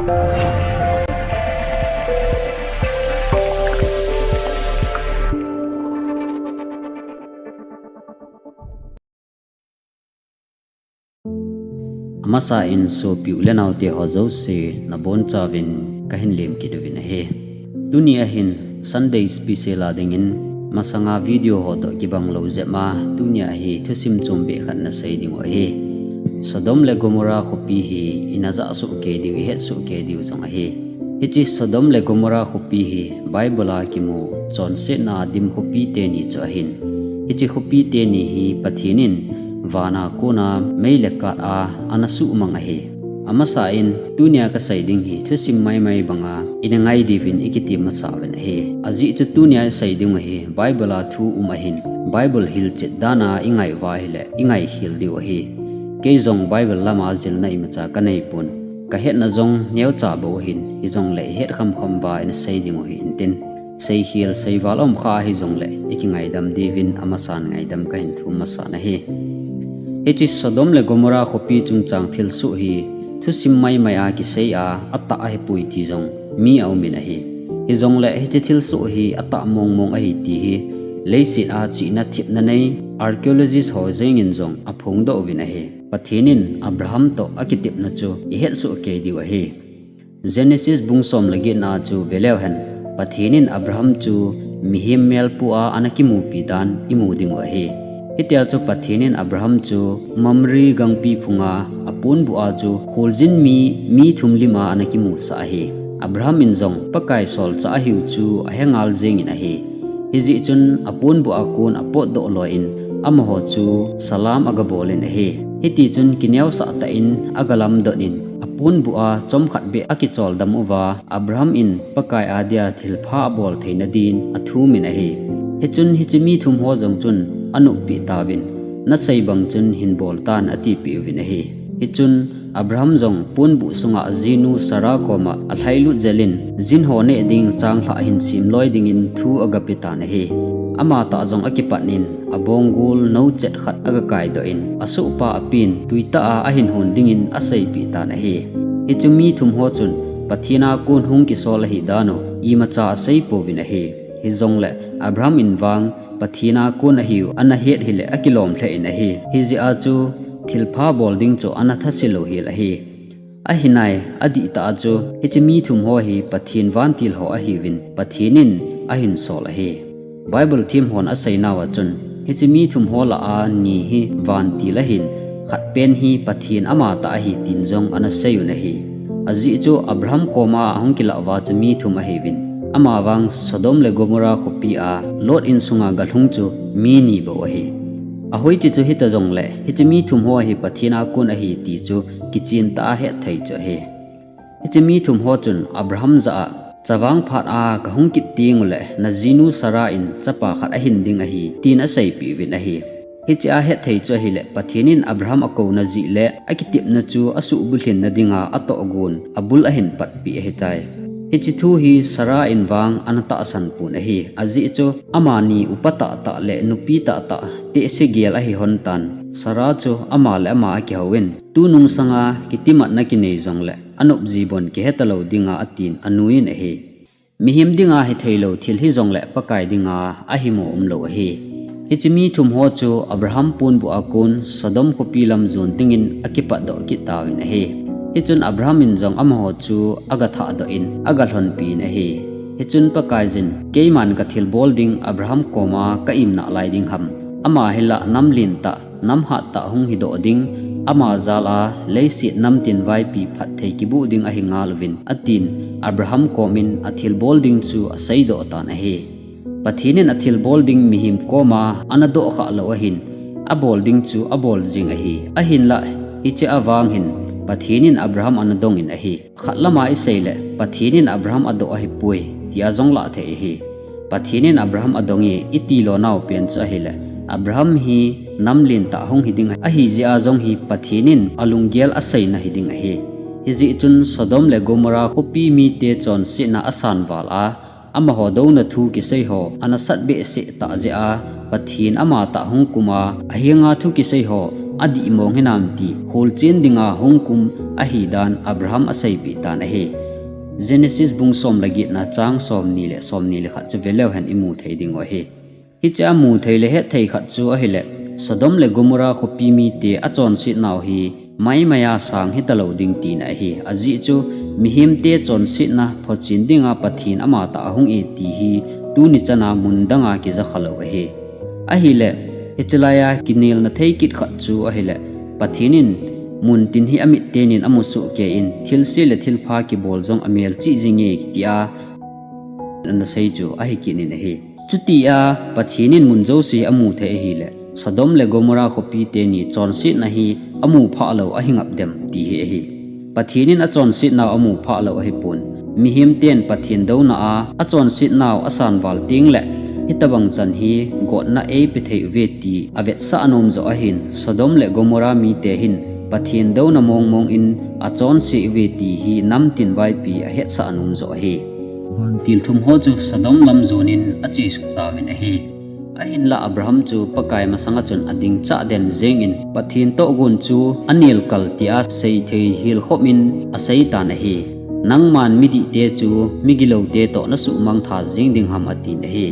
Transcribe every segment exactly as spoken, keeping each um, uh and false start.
Amasa in sopi u le nao te ho jouse nabonchauvin kahin lemkit uvin ahi. Tuni ahin Sunday special a dingin masanga video ho toh kibang lou jep a tuni ahi thusim chom beh khat nasei diu ahi. Sodom le Gomorrah khopi hi ina jah soh kei diu, ihet soh kei diu jong ahi. Hiche Sodom le Gomorrah khopi hi Bible a kimu chonsetna dim khopi teni chu ahin. Hiche khopi teni hi Pathen in vana kona mei le kath a ana suhmang ahi. Amasa in tunia kasei ding hi thusim maimai banga ina ngai diuvin ikiti masa uvin ahi. Ajeh chu tunia isei ding u hi Bible a thu um ahin, Bible hilchet dan a ingai uva ahile ingai khel diu ahi. Kei jong Bible lama jilna imacha kanei pon. Kahetna jong neocha bou ahin, hijongle ihet khamkham uva ina sei diu ahi intin. Seikhel seival umkha hijongle ikingaidam diuvin amasan ngaidam kahin thum masa nahi. Hiche Sodom le Gomorrah khopi chungchang thilsoh hi thusim maimai a kisei a, atah ahipoi ti jong mi aumin ahi. Hijongle hiche thilsoh hi atah mongmong ahi ti hi leiset a chihna thepna nei archaeologist ho jengin jong aphongdoh uvin ahi. Pathen in Abraham toh akitepna chu ihet soh kei diu ahi. Genesis bung som le get na chu veleu hen, Pathen in Abraham chu mihem melpu a ana kimupi dan imu diu ahi. Hitia chu Pathen in Abraham chu Mamre gangpi phunga aponbuh a chu kholjin mi, mi thum lima ana kimusah ahi. Abraham in jong Pakai solchah ahiu chu ahengal jengin ahi. Hijeh chun aponbuh a kon apotdoh loiyin amaho chu salam agabolin ahi. Hitichun kineosah tah in agalamdonin aponbuh a chomkhat beh akicholdam uva Abraham in Pakai adia thilpha abol theina din athumin ahi. Hichun hiche mi thum ho jong chun anoppeh tauvin, nasei bang chun hinbol tan atipeh uvin ahi. Hichun Abraham jong ponbuh sunga ajinu Sarah koma alhailut jelin, jin ho neh ding changlhah hin semloi dingin thu agape tan ahi. Amatah jong akipatnin, abonggol nouchet khat agakaidoh in, asohpa apen, tuitah a ahin hon dingin aseipeh tan ahi. Hiche mi thum ho chun Pathen a kon hung kisol ahi dan u imacha aseipouvin ahi. Hijongle Abraham in vang Pathen a kon ahiu ana het hile akilom lheh in ahi. Hijeh a chu thilpha bol ding chu ana thase lou hel ahi. Ahinai, adihtah a chu hiche mi thum ho hi Pathen vantil ho ahiuvin, Pathen in ahin sol ahi. Bible them hon aseinauva chun hiche mi thum ho lah a ni hi vantil ahin, khat pen hi Pathen amatah ahi tin jong ana seiyun ahi. Ajeh chu Abraham koma ahung kilah uva chu mi thum ahiuvin, amavang Sodom le Gomorrah khopi a Lot insunga galhung chu mi ni bou ahi. Ahoiche chu hita jongle hiche mi thum ho hi Pathen a kon ahi ti chu kichentah a hetthei chu ahi. Hiche mi thum ho chun Abraham jah a, chavang phat a kahung kit tengule najinu Sarah in chapa khat ahin ding ahi, tin aseipeh uvin ahi. Hichea hetthei chu ahile Pathen in Abraham akouna jeh le akitepna chu asuhbulhinna dinga atohgon abul ahin patpeh ahitai. Hiche thu hi Sarah in vang ana tahsan pon ahi, ajeh chu amani upa tahtah le nupi tahtah tehse gel ahi hontan. Sarah chu ama le ama akihouvin, tunung sanga kitimatna kinei jongle anopji bon kihetalou dinga atin anuiyin ahi. Mihem dinga hitheilou thil hijongle Pakai dinga ahimo umlou ahi. Hiche mi thum ho chu Abraham ponbuh a kon Sodom khopi lam jon dingin akipatdoh kit tauvin ahi. Hichun Abraham in jong amaho chu agathahdoh in agalhonpin ahi. Hichun Pakaiyin, keiman kathilbol ding Abraham koma ka-im nalai ding ham? Ama hi lah nam lentah, nam hattah hung hidoh ding, ama jal a leiset namtin vaipi phatthei kibuh ding ahi ngal uvin, atin Abraham komin athilbol ding chu aseidoh tan ahi. Pathen in athilbol ding mihem koma ana dohkhah lou ahin, abol ding chu abol jeng ahi. Ahinlah, hichea vang hin Pathen in Abraham ana dongin ahi. Khat lama iseile, Pathen in Abraham adoh ahipoi, tia jong lah thei ahi. Pathen in Abraham adonge iti lonau pen chu ahile, Abraham hi nam lentah hung hiding ahijeh a jong hi Pathen in alunggel aseina hiding ahi. Hijeh chun Sodom le Gomorrah khopi mite chonsetna asan val a, amaho douna thu kisei ho anasat behseh tah jeh a, Pathen amatah hung kum a, ahenga thu kisei ho adih mong hinam ti, kholchen dinga hung kum ahi dan Abraham aseipeh tan ahi. Genesis bung som le getna chang somni le somni le khat chu veleu hen imu thei diu ahi. Hiche a mu thei le het thei khat chu ahile, Sodom le Gomorrah khopi mite achonsetnau hi maimai a sang hitalou ding tina ahi. Ajeh chu mihemte chonsetna photchen dinga Pathen amatah ahung e ti hi tuni chana mun danga kija khalou ahi. Ahile, hichelai a kinelna thei kit khat chu ahile, Pathen in muntin hi amit tenin amu sohkei in, thilse le thilpha kibol jong amelchih jinge tia ana sei chu ahi kit in ahi. Chutia Pathen in mun jouse amu thei ahile, Sodom le Gomorrah khopi teni chonsetna hi amu phah lou ahi ngap dem ti hi ahi. Pathen in achonsetnau amu phah lou ahipon, mihem ten Pathen douna a achonsetnau asan val teng le, hitabang chan hi gotna eipe thei uve ti avetsah nom joh ahin, Sodom le Gomorrah mite hin Pathen douna mong mong in achonse uve ti hi namtin vaipi ahetsah nom joh ahi. Vantil thum ho chu Sodom lam jonin achesuh tauvin ahi. Ahinla Abraham chu Pakai masanga chun ading chah den jengin, Pathen tohgon chu anel kal tia seithei hel khop in asei tan ahi. Nangman midihte chu migiloute toh nasuhmang tha jeng ding ham atin ahi.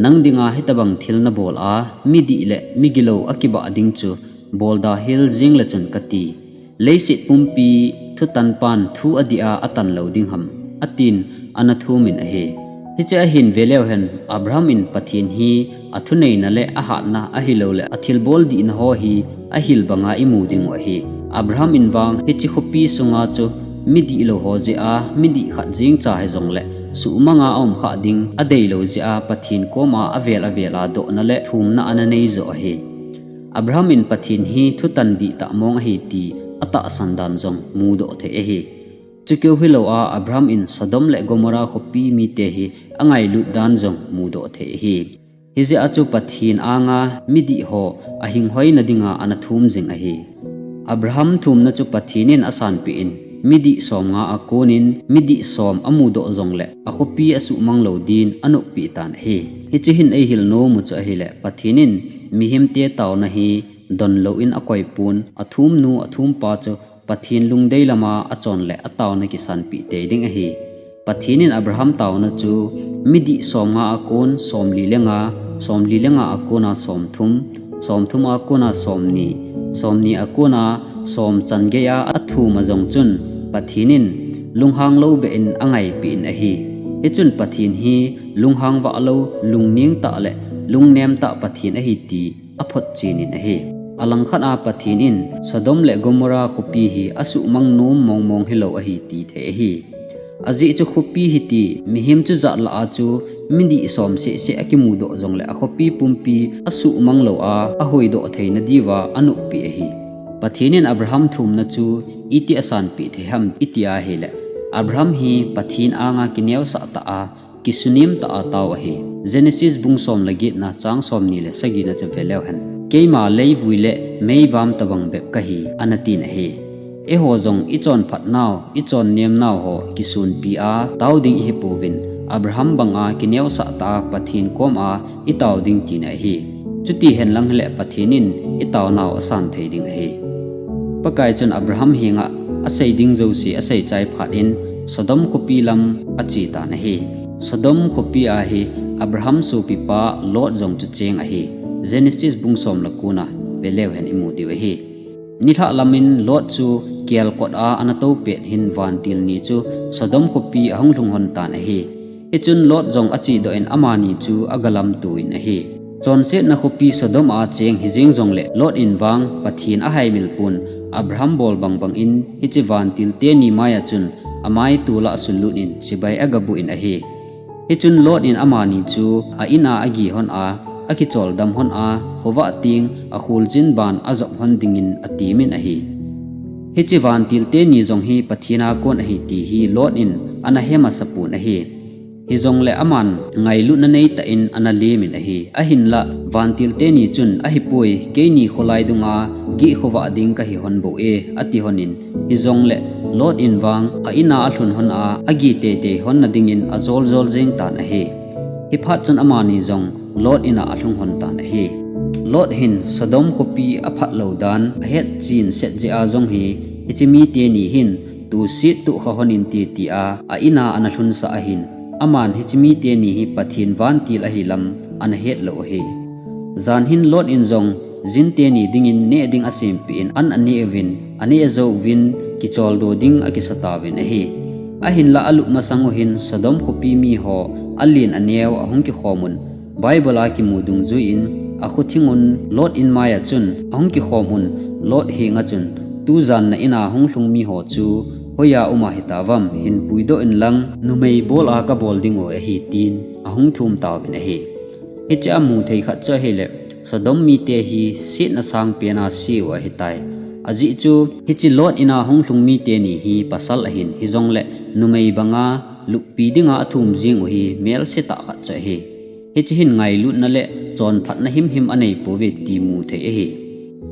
Nang dinga hitabang thil nabol a, midih le migilou akibah ding chu bolda hel jeng le chun kati. Leiset pumpi thutan pan thu adih a atan lou ding ham, atin ana thumin ahi. Hiche ahin veleu hen Abraham in Pathen hi athuneina le ahatna ahilou le athilbol dihna ho hi ahil banga imu diu ahi. Abraham in vang hiche khopi sunga chu midihlou ho jeh a midih khat jeng cha hijong le suhmanga aum khah ding adeilou jeh a Pathen koma avel avel a dohna le thumna ana nei joh ahi. Abraham in Pathen hi thutan dihtah mong ahi ti atahsan dan jong mudoh thei ahi. Chukeu hilou a Abraham in Sodom le Gomorrah khopi mite hi angailut dan jong mudoh thei ahi. Hijeh a chu Pathen anga midih ho ahing hoina dinga ana thum jing ahi. Abraham thumna chu Pathen in asanpeh in, midih somnga a konin midih som amudoh jongle akhopi asuhmang lou din anoppi tan ahi. Hiche hin eihil nom u chu ahile, Pathen in mihemte taona hi donlou in akoipon, athumnu athumpa chu Pathen lungdei lama achon le ataona kisanpeh tei ding ahi. Pathen in Abraham taona chu midih somnga a kon somli le nga, somli le nga a kona somthum, somthum a kona somni, somni a kona som chan geiya athum a jong chun Pathen in lunghang lou beh in angaipeh in ahi. Hichun Pathen hi lunghang vahlou, lungneng tah le lungnem tah Pathen ahi ti aphotchen in ahi. Alangkhat a Pathen in Sodom le Gomorrah khopi hi asuhmang nom mong mong hilou ahi ti thei ahi. Ajeh chu khopi hiti mihem chujat lah a chu midih som seh seh akimudoh jongle akhopi pumpi asuhmang lou a ahoidoh theina diuva anoppi ahi. Pathen in Abraham thumna chu iti asanpeh thei ham iti ahile, Abraham hi Pathen anga kineosah tah a, kisunem tah a tao ahi. Genesis bung som le getna chang somni le sagina chu veleu hen. Keima leivui le meivam tobang bep kahi, ana tin ahi. Eiho jong ichonphatnau, ichonnemnau ho kisonpi a tao ding ihipouvin, Abraham banga kineosah tah a Pathen koma itao ding tina ahi. Chuti henlang hile Pathen in itaonau asan thei ding ahi. Pakai chun Abraham henga asei ding jouse asei chai phat in Sodom khopi lam ache tan ahi. Sodom khopi a hi Abraham sopipa Lot jong chu cheng ahi. Genesis bung som le kona veleu hen imu diu ahi. Nilhah lamin Lot chu kelkot a ana tou pet hin vantil ni chu Sodom khopi ahung lhung lhon tan ahi. Hichun Lot jong achedoh in amani chu agalamto in ahi. Chonsetna khopi Sodom a cheng hijeng jongle Lot in vang Pathen ahaimil pon, Abraham bol bang bang in hiche vantil teni mai a chun amai tol a asunlut in chibai agabuh in ahi. Hichun Lot in amani chu a in a ageh lhon a, akicholdam lhon a, khovah teng akholjin ban ajop lhon dingin atemin ahi. Hiche vantil teni jong hi Pathen a kon ahi ti hi Lot in ana he masapon ahi. Hijongle aman ngailutna neitah in ana lemin ahi. Ahinla vantil teni chun, ahipoi, keini kholai dunga geh khovah ding kahi lhon bou e, ati lhon in, hijongle Lot in vang a in a alhun lhon a, ageh teitei lhon na dingin ajol jol jeng tan ahi. Hiphat chun amani jong Lot in a alhung lhon tan ahi. Lot hin Sodom khopi aphat lou dan ahet chin set jeh a jong hi, hiche mite ni hin tusit tukha hon inte tia a in a ana lhunsah ahin, aman hiche mite ni hi Pathen vantil ahi lam ana het lou ahi. Jan hin Lot in jong jin teni dingin neh ding asempeh in an aneh uvin, aneh jou uvin, kicholdo ding akisa tauvin ahi. Ahinlah alup masang u hin Sodom khopi miho alen aneo ahung kikhom un, Bible a kimu dungjuiyin akhothing un Lot in mai a chun ahung kikhom un, Lot henga chun, tujan na in a hung lhung miho chu hoiya um ahitauvem, hin puidoh inlang numei bol a kabol ding u ahi, tin ahung thum tauvin ahi. Hiche a mu thei khat chu ahile, Sodom mite hi setna sangpen a se u ahitai. Ajeh chu hiche Lot in a hung lhung mite ni hi pasal ahin, hijongle numei banga luppi dinga athum jing u hi melse tah khat chu ahi. Hiche hin ngailutna le chonphatna himhim anei pouve ti mu thei ahi.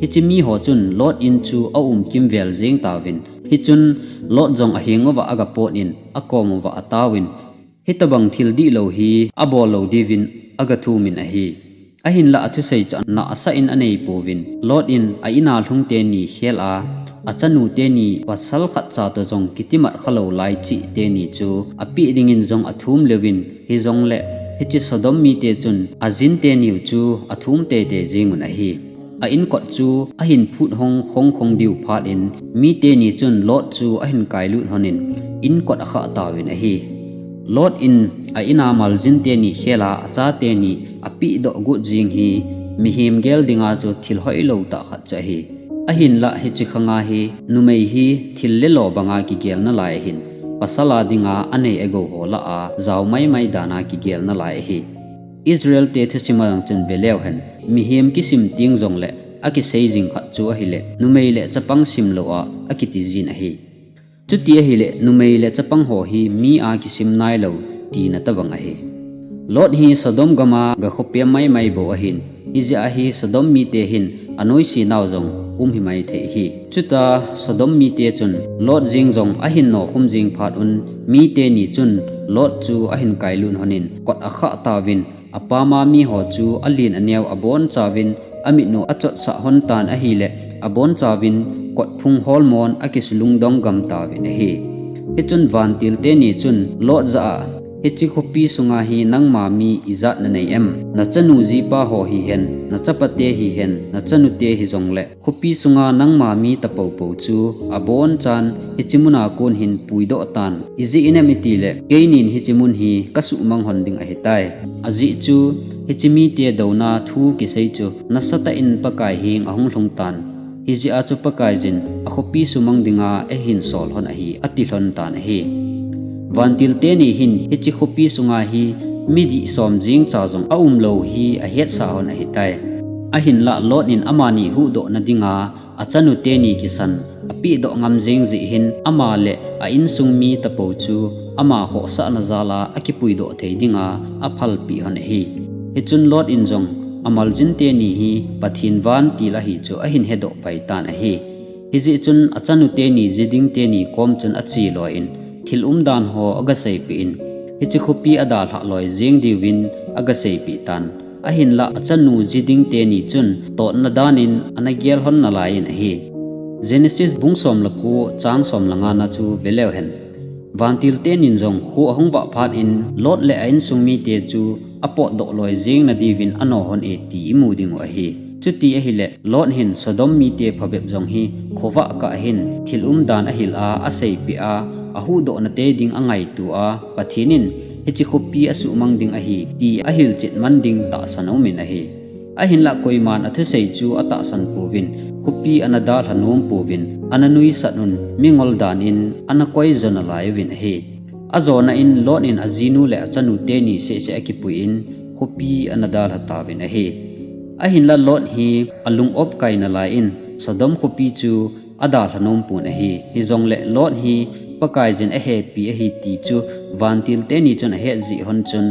Hiche miho chun Lot in chu aum kimvel jeng tauvin, hichun Lot jong aheng uva agapot in, akom uva ataovin, hitobang thil dihlou hi abol lou diuvin agathum in ahi. Ahinlah athusei chu nahsah in anei pouvin, Lot in a in a lhung teni khel a, achanu teni pasal khatcha toh jong kitimat khalou lai cheh teni chu apeh dingin jong athum leuvin, hijongle hiche Sodom mite chun ajin teni u chu athum teitei jeng un ahi. A inkot chu ahin phut hong khongkhong diu phat in, mite ni chun Lot chu ahin kailut hon in, inkot akhah tauvin ahi. Lot in a in a maljin teni khel a acha teni apehdoh got jing hi, mihem gel dinga chu thil hoilou tah khat chu ahi. Ahinlah hiche khanga hi numei hi thil le lo banga kigel nalai ahin, pasal a dinga anei agou ho lah a jao maimai dan a kigel nalai ahi. Israel te thusim a jong chun veleu hen, mihem kisim teng jongle akisei jing khat chu ahile, numei le chapang simlou a akiti jin ahi. Chuti ahile, numei le chapang ho hi mi a kisim nailou tina tobang ahi. Lot hi Sodom gam a gakhopem maimai bou ahin, hijeh a hi Sodom mite hin anoise nau jong um himai thei ahi. Chuta Sodom mite chun Lot jeng jong ahin nokhum jeng phat un, mite ni chun Lot chu ahin kailut hon in kot akhah tauvin, apam a miho chu alen aneo abonchauvin, amit u achotsah hon tan ahile, abonchauvin kotphung holmon akisulungdong gam tauvin ahi. Hichun vantil teni chun Lot jah a, hiche khopi sunga hi nangma mi ijat nanei em? Nachanu jipa ho hihen, nachapate hihen, nachanute hijongle khopi sunga nangma mi tapoupou chu abonchan hiche muna kon hin puidoh tan. Ijeh inem itile, keinin hiche mun hi kasuhmang hon ding ahitai. Ajeh chu hiche mite douna thu kisei chu nasatah in Pakai heng ahung lhung tan. Hijeh a chu Pakaiyin akhopi sumang dinga eihin sol hon ahi, ati lhon tan ahi. Vantil teni hin hiche khopi sunga hi midih som jengcha jong aumlou hi ahetsah hon ahitai. Ahinlah Lot in amani huhdohna dinga achanu teni kisan apehdoh ngam jeng jeh hin, ama le a insung mi tapou chu ama khohsahna jal a akipuidoh thei dinga aphalpeh hon ahi. Hichun Lot in jong amaljin teni hi Pathen vantil ahi chu ahin hedoh pai tan ahi. Hijeh chun achanu teni ji ding teni kom chun ache loi in, thil umdan ho agaseipeh in, hiche khopi adalhah loi jeng diuvin agaseipeh tan. Ahinlah achanu ji ding teni chun totna dan in ana gel hon nalai in ahi. Genesis bung som le ko chang som le nga na chu veleu hen. Vantil tenin jong kho ahung vah phat in Lot le a insung mite chu apotdoh loi jeng nadiuvin ano hon e ti imu ding u ahi. Chuti ahile, Lot hin Sodom mite phabep jong hi khovah kah hin thil umdan ahil a, aseipeh a, ahuhdohna tei ding angaito a, Pathen in hiche khopi asuhmang ding ahi ti ahilchet man ding tahsan aumin ahi. Ahinlah koiman athusei chu atahsan pouvin, khopi ana dalha nom pouvin, ana nuisat un, mingol dan in ana koijo nalai uvin ahi. Ajona in Lot in ajinu le achanu teni sehseh akipui in, khopi ana dalha tauvin ahi. Ahinlah Lot hi alung opkai nalai in, Sodom khopi chu adalha nom pon ahi. Hijongle Lot hi Pakaiyin ahepi ahi ti chu vantil teni chun ahet jeh hon chun,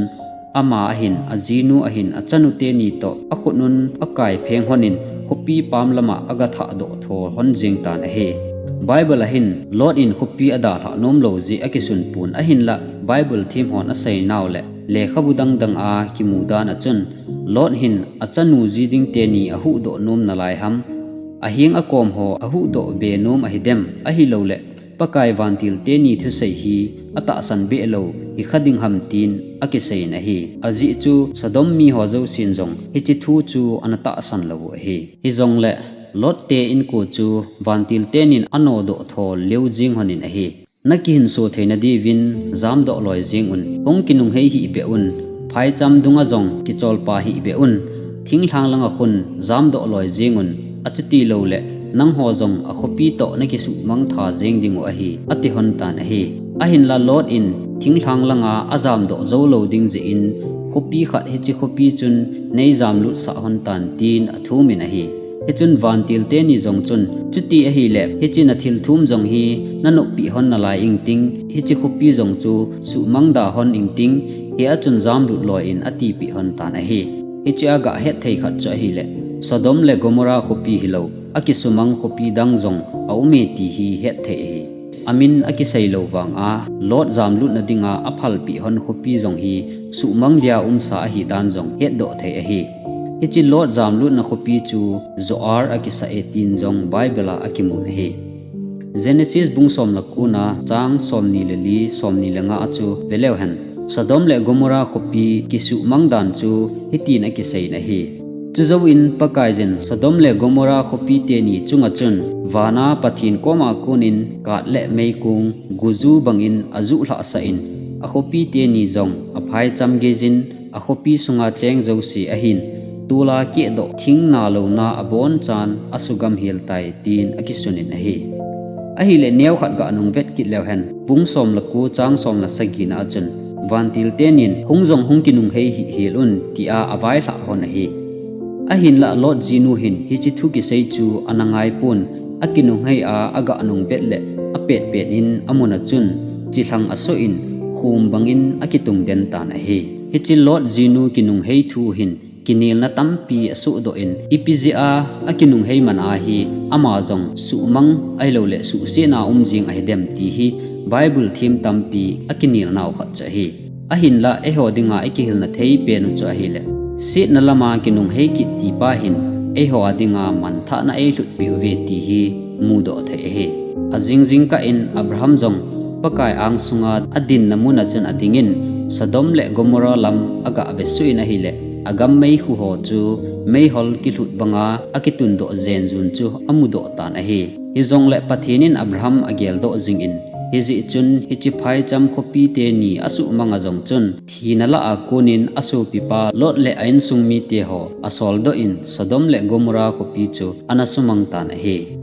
ama ahin, ajinu ahin, achanu teni toh akhut un akai pheng hon in, khopi pam lama agathahdoh tho hon jeng tan ahi. Bible ahin, Lot in khopi adalhah nomlou jeh akisun pon, ahinlah Bible them hon aseinau le lekhabu dangdang a kimu dan a chun, Lot hin achanu ji ding teni ahuhdoh nom nalai ham, aheng akom ho ahuhdoh be nom ahidem, ahilouleh Pakai vantil teni thusei hi atahsan behlou hikha ding ham tin akiseiyin ahi. Ajeh chu Sodom mi ho jousen jong hiche thu chu ana tahsan lou u ahi. Hijongleh Lot te inko chu vantil tenin anodoh tho lheh jing lhonin ahi. Nakihinso theina diuvin jamdoh loi jeng un, hung kinunghei hih beh un, phaicham dunga jong kicholpa hih beh un, thinglhang langa khun jamdoh loi jeng un, achutilouleh nangho jong akhopi toh nakisuhmang tha jeng diu ahi, ati lhon tan ahi. Ahinlah Lot in thinglhang langa ajamdoh jou lou ding jeh in, khopi khat hiche khopi chun neijamlut sah lhon tan tin athumin ahi. Hichun vantil teni jong chun, chuti ahileh, hiche nathilthum jong hi nanoppi lhon nalai ingting, hiche khopi jong chu suhmang da lhon ingting, hia chun jamlut loi in atipeh lhon tan ahi. Hichea gahet thei khat chu ahileh, Sodom le Gomorrah khopi hilou, akisumang khopi dang jong aume ti hi het thei ahi. Amin akisei lou vanga, Lot jamlutna dinga aphalpeh lhon khopi jong hi suhmang dia umsa ahidan jong hetdoh thei ahi. Hiche Lot jamlutna khopi chu Zoar akisah e tin jong Bible a akimun ahi. Genesis bung somlekona chang somni le li, somni le nga a chu veleu hen. Sodom le Gomorrah khopi kisuhmang dan chu hitin akiseiyin ahi. Chujouvin Pakaiyin Sodom le Gomorrah khopi teni chunga chun, vana Pathen koma konin kat le meikong guju bangin ajuh lhahsah in, akhopi teni jong aphaicham geijin, akhopi sunga cheng jouse ahin, tola kehdoh thing nalouna abonchan asugam hel tai, tin akisunin ahi. Ahileh neokhat ganung vet kit leu hen, bung somleko chang somle sagina a chun, vantil tenin, hung jong hung kinunghei hih hel un, tia availhah lhon ahi. Ahinlah Lot jinu hin hiche thu kisei chu ana ngaipon, akinunghei a aganung vet leh apetpet in amun a chun, chilhang asoh in, khum bangin akitung den tan ahi. Hiche Lot jinu kinunghei thu hin, kinelna tampi asohdoh in, ipi jeh a akinunghei man ahi, ama jong suhmang ahilouleh suhsetna um jing ahidem ti hi Bible them tampi akinelnau khat chu ahi. Ahinlah eiho dinga ikihilna thei pen u chu ahileh, setna lama kinunghei kit tipa hin eiho a dinga manthahna eilhutpeh uve ti hi mudoh thei ahi. Ajing jingkah in Abraham jong Pakai angsunga adinna mun a chun adingin, Sodom le Gomorrah lam agah vesuh in ahileh, agam meikhu ho chu meihol kilhut banga akitundoh jenjun chu amudoh tan ahi. Hijongleh Pathen in Abraham ageldoh jingin, hijeh chun hiche phaicham khopi teni asuhmang a jong chun, thina lah a konin asopipa Lot le a insung mite ho asoldoh in Sodom le Gomorrah khopi chu ana sumang tan ahi.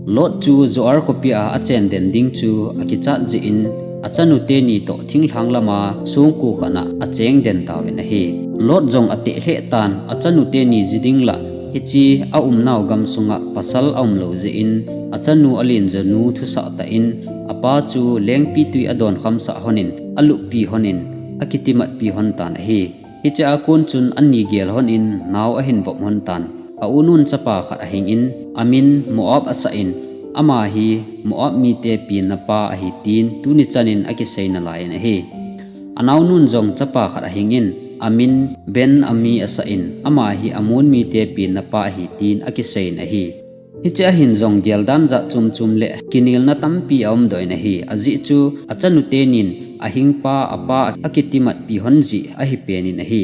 Lot chu Zoar khopi a achen den ding chu akichat jeh in achanu teni toh thinglhang lama songko khat a acheng den tauvin ahi. Lot jong ateh lheh tan achanu teni ji ding lah hiche aumnau gamsunga pasal aumlou jeh in achanu alenjonu thusah tah in apa chu lengpitwi adon khamsah lhonin aluppi lhonin akitimatpi lhon tan ahi. Hichea kon chun ani gel lhonin nao ahin vop lhon tan. A unun chapa khat ahingin, amin Moab asah in, ama hi Moab mite penna pa ahi tin tuni chanin akisei nalaiyin ahi. Anaonun jong chapa khat ahingin, amin Ben-ammi asah in, ama hi Ammon mite penna pa ahi tin akiseiyin ahi. Hiche ahin jong geldan jat chomchom le kinelna tampi aumdoh in ahi. Ajeh chu achanu tenin ahingpa, apa akitimatpi lhon jeh ahi penin ahi.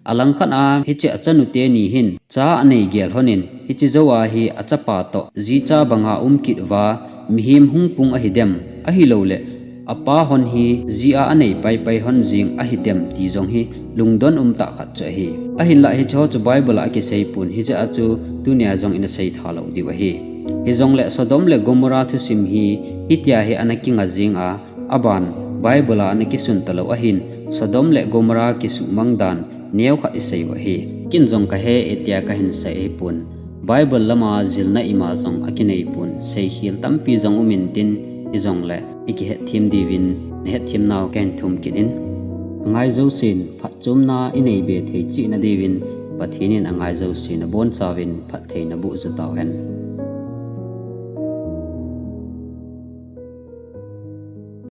Alangkhat a hiche achanu teni hin cha anei gel lhonin, hiche jouva hi achapa toh jicha banga um kit uva, mihem hung pung ahidem, ahilouleh apa lhon hi jia anei paipai lhon jeng ahidem ti jong hi lungdon umtah khat chu ahi. Ahinlah hicheho chu Bible a akisei pon, hijeh a chu tunia jong ina seitha lou diu ahi. Hijongleh Sodom le Gomorrah thusim hi hitia hi ana kinga jeng a, aban Bible a ana kisun talou ahin, Sodom le Gomorrah kisuhmang dan neokhat isei u ahi. Ken jong kahe e tia kahin sei ahipon, Bible lama jilna ima jong akinei pon, seikhel tampi jong um intin, hijongleh ikihetthem diuvin nahetthem nau kahin thum kit in. Angai jousen phatchomna inei be thei cheh na diuvin Pathen in angai jousen abonchauvin phattheina boh ju tauhen.